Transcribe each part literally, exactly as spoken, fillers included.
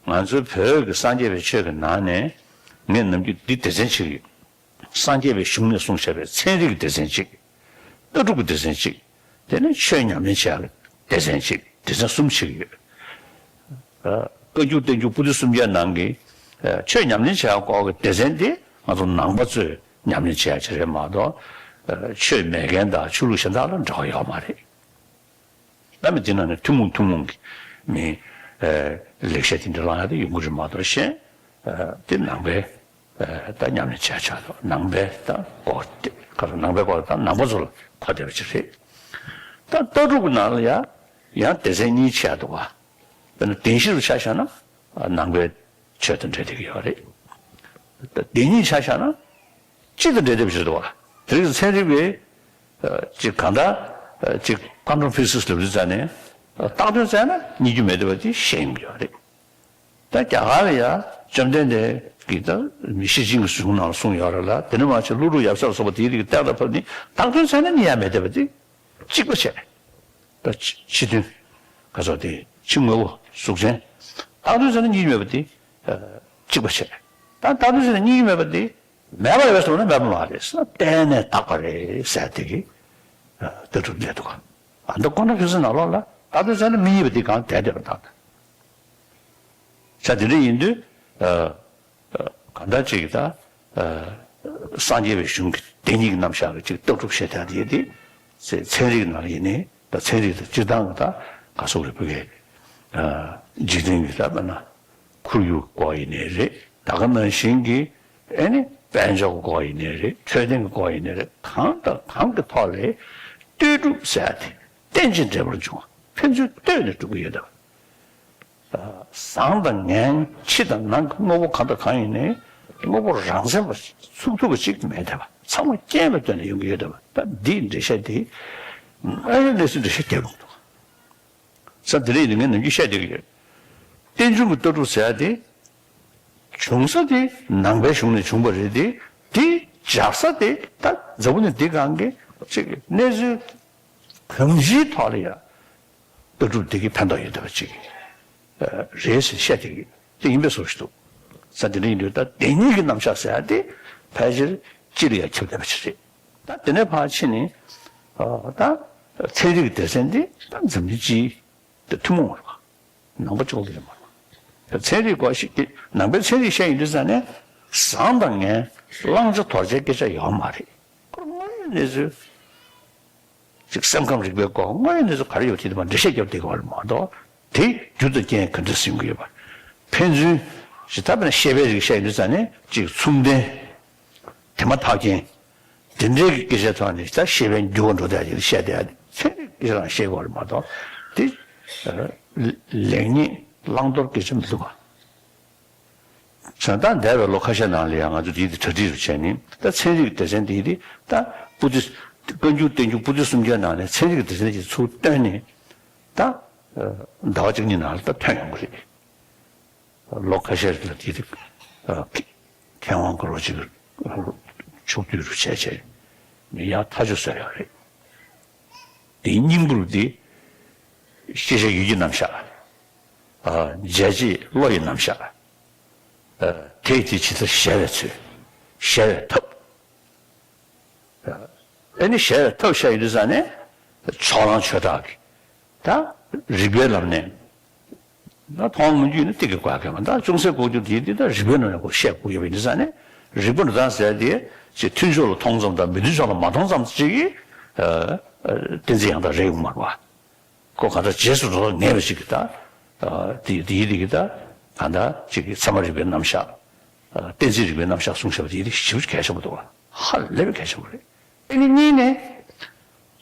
ང་ཚོའི་བོད་ཀྱི་སངས་རྒྱས་པའི་ཆོས་ཀྱི་ནང་ནས་ངས་ནམ་རྒྱུན་འདི་སྡེ་ཚན་བྱེད་ཀྱི་ཡོད། སངས་རྒྱས་པའི་གཞུང་ནས་གསུངས་བཞག་པའི་ཚན་རིག་གི་སྡེ་ཚན་གཅིག། ལྟ་གྲུབ་ཀྱི་སྡེ་ཚན་གཅིག། དེ་ནས་ཆོས་ཉམས་ལེན་བྱེད་ཡག་གི་སྡེ་ཚན་གཅིག། སྡེ་ཚན་གསུམ་བྱེད་ཀྱི་ཡོད། བཀའ་འགྱུར་བསྟན་འགྱུར་པོ་ཏི་སུམ་བརྒྱ་ནང་གི་ཆོས་ཉམས་ལེན་བྱེད་ཡག་སྐོར་གྱི་སྡེ་ཚན་དེ་ང་ཚོ་ནང་པ་ཚོས་ཉམས་ལེན་བྱེད་ཡག་ཅིག་རེད་མ་གཏོགས། ཆོས་མེད་མཁན་དང་ཆོས་ལུགས་གཞན་དག་ལ་འབྲེལ་བ་ཡོད་མ་རེད། ད་མི་དེ་ནང་ནས་ཐུན་མོང་ཐུན་མོང་གི་མི་ལེགས་བཤད་དེ་འདྲ་བླངས་ཡག་དེ་ཡོང་གི་རེད་མ་གཏོགས། གཞན་དེ་ནང་པའི་ད་ཉམས་ལེན་བྱེད་ཡག་ཆགས་འདུག། ནང་པའི་ད་སྐོར་དེ་ག་རེ། ནང་པའི་སྐོར་ད་ནང་པ་ཚོ་ལ་གོ་བདེ་བ་ཅིག་རེད། ད་ལྟ་གྲུབ་ཀྱི་ནང་ལ་ཡང་ཡང་སྡེ་ཚན་གཉིས་ཕྱེ་ཡག་འདུག་བ། དཔེར་ན་བདེན་བཞི་རུ་ཆ་བཞག་ན་ནང་པའི་ཆོས་དང་འབྲེལ་བསྡད་ཀྱི་ཡོད་རེད། བདེན་གཉིས་ཆ་བཞག་ན་སྤྱི་དང་འབྲེལ་བསྡད་པ་ཞིག་འདུག་བ། དེ་རིང་ཚན་རིག་པས་ཅིག་གང་ལྟར་ཅིག་ཀ་ནོན་ཕི་སིག་སི་ལབ་དུས་ཙ་ནས་བཏགས་དོན་བཙལ་ན་རྙེད་རྒྱུ་མེད་བསྡད་པ་དེ་ཤེས་ཡོང་གི་ཡོད་རེད། ད་རྒྱ་གར་ལ་ཡང་བཅོམ་ལྡན་འདས་ཀྱིས་ད་མི་ཤེར་ཕྱིན་གྱི་གཞུང་ནང་ལ་གསུངས་ཡོད་རེད་ལ། དེ་ནས་མར་ཕྱིན་ཀླུ་སྒྲུབ་ཡབ་སྲས་ལ་སོགས་པ་དེའི་རིགས་ཀྱི་གཏན་ལ་ཕབ་ནས་བཏགས་དོན་བཙལ་ན་རྙེད་ཡག་མེད་བསྡད་པ་དེ་གཅིག་པ་བྱས། ད་ཕྱི་ཕྱི་དོན་ག་ཚོད་དེ་ཕྱི་དངོས་པོ་གཟུགས་ཅན། བཏགས་དོན་བཙལ་ན་རྙེད་རྒྱུ་མེད་པ་དེ་གཅིག་པ་བྱས། ད་བཏགས་དོན་བཙལ་ན་རྙེད་རྒྱུ་མེད་པ་དེ་མེད་པ་རེད་ཟེར་ན་མེད་པ་མ་རེད་ཟེར་ན་གཏན་ནས་བཏགས་པ་རེད་ཟེར་དེ་གི་ལྟ་གྲུབ་སླེབས་འདུག་ག། ཨ་མདོ་ཀ་ནོན་ཕི་སིག་སི་ནང་ལོགས་ལ་བཏགས་དོན་བཙལ་ན་མི་རྙེད་པ་དེ་གང་བསྡད་བསྡད་པ་དང་། ས་དེ་འདྲ་ཡིན་དུས། གང་ལྟར་ཅིག་ད། སངས་རྒྱས་པའི་གཞུང་གི་བདེན་གཉིས་ཀྱི་རྣམ་གཞག་གི་ཅིག་ལྟ་གྲུབ་བཤད་སྟངས་དེ་དེ། ཚན་རིག་ནང་ལ་ཡིན་ནའི་ད་ཚན་རིག་དང་སྤྱིར་བཏང་གི་ད་ག་སོགས་རེད་བུ་གའི། འཇིག་རྟེན་གྱི་ད་དཔེར་ན་ཁོར་ཡུག་སྐོར་ཡིན་ནའི་རེད། ད་ག་ནང་བཞིན་གྱི་ཨེ་ནི་དཔལ་འབྱོར་སྐོར་ཡིན་ནའི་རེད། འཕྲོད་བསྟེན་གྱི་སྐོར་ཡིན་ནའི་རེད། གང་དང་གང་གི་ཐོག་ལ་ལྟོས་གྲུབ་ཟེར་ཡ་དེ་རྟེན་ཅིང་འབྲེལ་བར་འབྱུང་བ་ཕན་ཚུན་ལྟོས་ནས་གྲུབ་ཀྱི་ཡོད་དམ། བཟང་དང་ངན། ཕྱི་དང་ནང་གི་དངོས་པོ་གང་དང་གང་ཡིན་ནའི་དངོས་པོ་རང་མཚན་པ་ཚུགས་ཐུབ་པ་ཅིག་མེད་བསྡད་པ། ཚང་མ་རྐྱེན་ལ་ལྟོས་ནས་ཡོང་གི་ཡོད་བསྡད་པ། ད་འདིའི་འགྲེལ་བཤད་འདི་ཨ་ནི་གནས་ཚུལ་འགྲེལ་བཤད་རྒྱག་དགོས་འདུག། ས་དེ་རིང་ཡིན་ན་ངས་ནམ་རྒྱུན་བཤད་བསྡད་ཀྱི་ཡོད། རྟེན་འབྱུང་གི་ལྟ་གྲུབ་ཟེར་ཡ་དེ་བྱུང་ས་དེ་ནང་པའི་གཞུང་ནས་བྱུང་བ་རེད་དེ། དེ་སྦྱར་ས་དེ་ད་འཛམ་བུ་གླིང་འདི་སྒང་གི་ཅིག་གནས་ཚུལ་གང་ཅིའི་ཐོག་ལ་ཡང་ལྟ་གྲུབ་འདི་གིས་ཕན་ཐོགས་ཡོད་བསྡད་པ་ཅིག་རེད་ཟེར་བཤད་བསྡད་ཀྱི་ཡོད། དེ་ཡིན་པའི་བཟོ་ཞིག་འདུག། ས་དེ་འདྲ་ཡིན་དུས་ད་བདེན་གཉིས་ཀྱི་རྣམ་གཞག་ཟེར་ཡ་དེ་ཕལ་ཆེར་སྤྱི་ལ་ཡང་ཁྱབ་བསྡད་པ་ཅིག་རེད། ད་དེ་ནས་ཕར་ཕྱིན་ནས་ད་ཚན་རིག་གི་སྡེ་ཚན་འདི་ད་འཛམ་གླིང་སྤྱིའི་དེ་ཐུན་མོང་མ་རེད་པ། ནང་པ་གཅིག་པོ་གི་རེད་མ་རེད། ཚན་རིག་སྐོར་ཞིག་གིས་ནང་པའི་ཚན་རིག་བཤད་ཡོང་དུས་ཙ་ནས་བཟང་དང་ངན་བླང་བྱ་དོར་བྱའི་སྐད་ཆ་ཡོད་མ་རེད། ཁོ་དངོས་ཡོད་གནས་ཚུལ་ཅིག་སེམས་ཁམས་རིག་པའི་སྐོར་དངོས་ཡོད་གནས་ཚུལ་ག་རེ་ཡོད་དེ་དེ་མར་འགྲེལ་བཤད་རྒྱབ་བསྡད་ཀྱི་ཡོད་རེད་མ་གཏོགས། དེ་རྒྱུ་དང་རྐྱེན་ག་འདྲ་སེ་ཡོང་གི་ཡོད་པ། ཕན་ཚུན་ཞེ་དྲག་པའི་ཤེས་པའི་རིགས་བཤད་ཡོང་དུས་ཙ་ནས་ཅིག་མཚུངས་ལྡན། དེ་མ་ཐག་རྐྱེན། དེ་འདྲའི་གི་སྐད་ཆའི་ཐོག་ནས་ད་ཤེས་པའི་འགྱུར་བ་འགྲོ་བསྡད་ཡོད་བཤད་བསྡད་ཡ་དེ་ཚན་རིག་གི་རང་བཤད་དགོས་རེད་མ་གཏོགས། དེ་ལེགས་ཉེས་བླང་དོར་སྐད་ཆ་མི་འདུག་ག། བྱས་ཙང་ད་འདས་པའི་ལོ་ཁ་ཤས་ནང་ལ་ཡང་ང་ཚོ་དེའི་དེ་གྲ་སྒྲིག་རུ་བྱས་ནས་ད་ཚན་རིག་སྡེ་ཚན་དེ་དེ་ད་པོ་ཏི་བཀའ་འགྱུར་བསྟན་འགྱུར་པོ་ཏི་སུམ་བརྒྱའི་ནང་ནས་ཚན་རིག་སྡེ་ཚན་ཅིག་ཚུར་བཏོན་ནས་ད་ཟླ་བ་གཅིག་གཉིས་ནང་ལ་ད་ཐོན་ཡོང་གི་རེད། ལོ་ཁ་ཤས་ལ་དེ་དེ་མཁས་དབང་གི་རོ་གཅིག་ཕྱོགས་བསྡུས་རུ་བྱས་བྱས་ནས་ཡང་ཐག་གཅོད་བཟོས་ཡོད་རེད། དེའི་སྙིང་པོ་དེ་ཤེས་བྱ་ཡུལ་གྱི་རྣམ་གཞག། བྱས་རྗེས་བློ་ཡི་རྣམ་གཞག། དེས་དེ་ཇི་ལྟར་གཞལ་བའི་ཚུལ། གཞལ་བའི་ཐབས། ཨེ་ནི་གཞལ་བའི་ཐབས་བཤད་ཡོང་དུས་ཙ་ནས་ཕྱོགས་གླང་ཆོས་གྲགས་ཀྱིས་ད་རིགས་པའི་ལམ་ནས་ད་མཐོང་མི་འགྱུར་ན་གཏིང་གི་གོ་ཡ་གལ་མ། ད་ཅུང་ཟད་གོ་རྒྱུ་དེ་དེ་ད་རིགས་པའི་ལམ་ནས་གོ་བཤད་དགོས་ཡོད་པ་ཡིན་དུས་ཙ་ནས་རིགས་པ་འགྲོ་སྟངས་ཟེར་དེ་ཅིག་མཐུན་ཕྱོགས་ལ་མཐོང་ཙམ་དང་མི་མཐུན་ཕྱོགས་ལ་མ་མཐོང་ཙམ་ཅིག་གིས་གཏན་ཚིགས་ཡང་དག་རེད་ཡོང་མ་རེད་པ། ཁོ་གང་ལྟར་རྗེས་སུ་འགྲོ་ལ་ངེས་པ་ཞིག་གིས་ད། དེ་དེའི་རིགས་ཀྱི་ད་གང་ལྟར་ཅིག་གི་ཚད་མ་རིག་པའི་རྣམ་གཞག། གཏན་ཚིགས་རིག་པའི་རྣམ་གཞག་གསུངས་བཞག་པ་དེའི་རིགས་ཞེ་པོ་གལ་ཆེན་པོ་འདུག་བ། ཧ་ལས་པའི་གལ་ཆེན་པོ་རེད། ཨེ་ནི་གཉིས་ནས།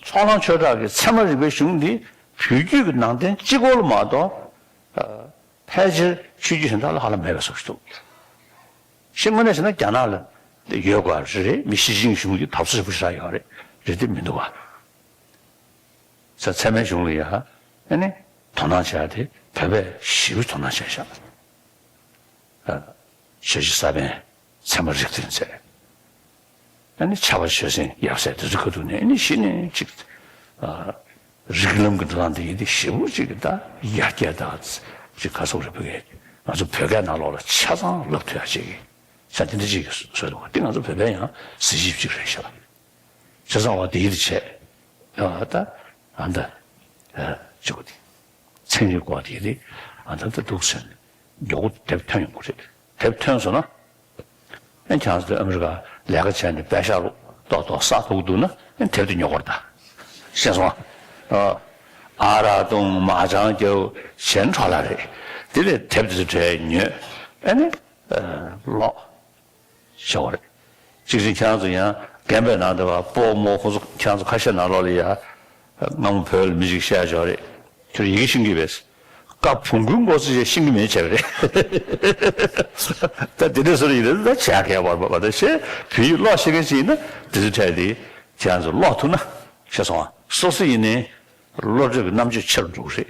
ཕྱོགས་གླང་ཆོས་གྲགས་ཀྱི་ཚད་མ་རིག་པའི་གཞུང་འདི་བོད་བརྒྱུད་ཀྱི་ནང་བསྟན་སྤྱི་སྐོར་ལ་མ་གཏོགས། ཕལ་ཆེར་ཆོས་བརྒྱུད་གཞན་དག་ལ་ཧ་ལམ་མེད་པའི་བཟོ་ཞིག་འདུག། ཤེས་དངོས་གནས་བྱས་ན་རྒྱ་ནག་ལ་ཡོད་དགོས་རེད། མི་ཤེར་ཕྱིན་གཞུང་གི་དར་སྲོལ་ཞེ་པོ་ཞིག་ཡོད་རེད། རེད་དེ་མི་འདུག་བ། ས་ཚད་མའི་གཞུང་ལ་ཡ་ཨ་ནི་དོ་སྣང་བྱ་ཡ་དེ་བོད་པས་ཞེ་པོ་དོ་སྣང་བྱས་ཤག། ཨ། ཆོས་རྗེ་ས་པཎ་ཚད་མ་རིགས་གཏེར་མཛོད། ཨ་ནི་ཕྱྭ་པ་ཆོས་སེང་ཡབ་སྲས་དེ་ཚོ་ཁ་ཐུག་ནས་ཨ་ནི་གཞི་ནས་ཅིག། ཨ། རིགས་ལམ་གྱི་འགྲོ་སྟངས་དེ་ཡིན་དེ་ཞེ་པོ་ཅིག་གི་ད་ཡར་རྒྱས་དང་ཅིག་ག་སོགས་རེད་བོད་ཀྱི་ ང་ཚོ་བོད་སྐད་ནང་ལོགས་ལ་ཆ་ཚང་ལབ་ཐུབ་ཡ་ཅིག་གི་ས་དེ་འདྲ་ཅིག་གི་བཟོས་འདུག་བ། དེ་ང་ཚོ་བོད་པའི་ཡང་གཟི་བརྗིད་ཅིག་རེད་ཤག་བྱས་ཙང་བ་དེ་ཡིད་ཆེས་ཡ་ད་ཨ་འདྲ་ཅིག་གོ་དེ་ཚན་རིག་སྐོར་དེ་དེ་ཨ་འདྲ་ད་འདུག་ཟེར་ནས་མགྱོགས་པོ་དེབ་ཐོན་ཡོང་གི་རེད། དེབ་ཐོན་སོང་ན། ཨ་ཁྱེད་རང་ཚོ་ཨ་མི་རི་ཀ་ལས་ཀ་བྱས་ནས་པད་ཤག་རུ་ཏོག་ཏོག་ས་ཐུག་འདུག་ན་ཨ་དེབ་དེ་ཉོ་དགོས་རེད་ད། ཤེས་སོང་ཨ། ཨ་རག་བཏུང་མ་ཅང་རྒྱབ་བྱས་འཕྲོ་བརླག་རེད། དེ་ལས་དེབ་དེ་ཚོ་གྲས་ཉོས་ཨ་ནི་ཀློག་བྱེད་དགོས་རེད། གཅིག་བྱས་ཁྱེད་རང་ཚོ་ཡང་རྒན་པའི་ནང་དུ་བ་སྤོ་རྨོ་ཁོ་ཚོ་ཁྱེད་རང་ཚོ་ཁ་ཤས་ནང་ལོགས་ལ་ཡ། སྔ་མོ་བོད་ལ་མི་ཞིག་བཤད་ཆོག་རེད། ཁྱོད་ཡི་གེ་ཤེས་ཀྱི་མེད། ཀ་བོང་གུའི་མགོ་ཚོས་ཤེས་ཀྱི་མེད་བྱས་པ་རེད། ད་དེ་འདྲ་སོ་རེ་ཡིན་ན་ད་བྱ་མཁས་པར་བ་ད་ཤེས་བོད་ཡིག་ཀློག་ཤེས་མཁན་ཞིག་ཡིན་ན་དེ་ཚོ་འཕྲད་དེ་ཁྱེད་རང་ཚོ་ཀློག་ཐུབ་ན་ཤེས་སོང་ཨ། སོ་སོ་ཡིན་ནའི་བློ་གྲོས་ཀྱི་རྣམ་དཔྱོད་ཆེ་རུ་འགྲོ་གི་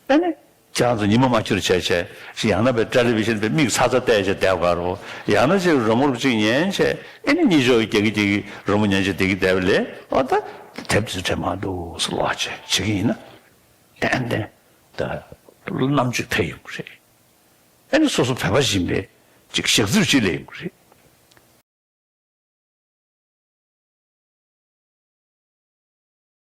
རེད། ཨ་ནི། ཁྱེད་རང་ཚོ་ཉི་མ་མ་འཁྱོལ་བྱས་བྱས་ཡང་ན་པའི་ཊེ་ལི་བི་ཤན་པའི་མིག་ཚ་ཚ་བལྟས་བྱས་བསྡད་དགོས་རོ། ཡང་ན་ཅིག་རི་མོ་ཅིག་ཉན་བྱས་ཨ་ནི་གཉིད་ཅོག་རྒྱག་གི་རྒྱག་གི་རི་མོ་ཉན་བྱས་བསྡད་ཀྱི་བསྡད་པ་ལས་ཨོ་ད་དེབ་དེ་ཚོ་དྲན་མ་འདུག་སུ་ལོག་བྱས་བྱེད་ཀྱི་ཡིན་ན་ཏན་ཏན་ད་རྣམ་དཔྱོད་འཕེལ་ཡོང་གི་རེད། ཨ་ནི་སོ་སོ་བོད་པ་ཡིན་པའི་ཅིག་ཞག་ཚུལ་ཅིག་ལས་ཡོང་གི་རེད།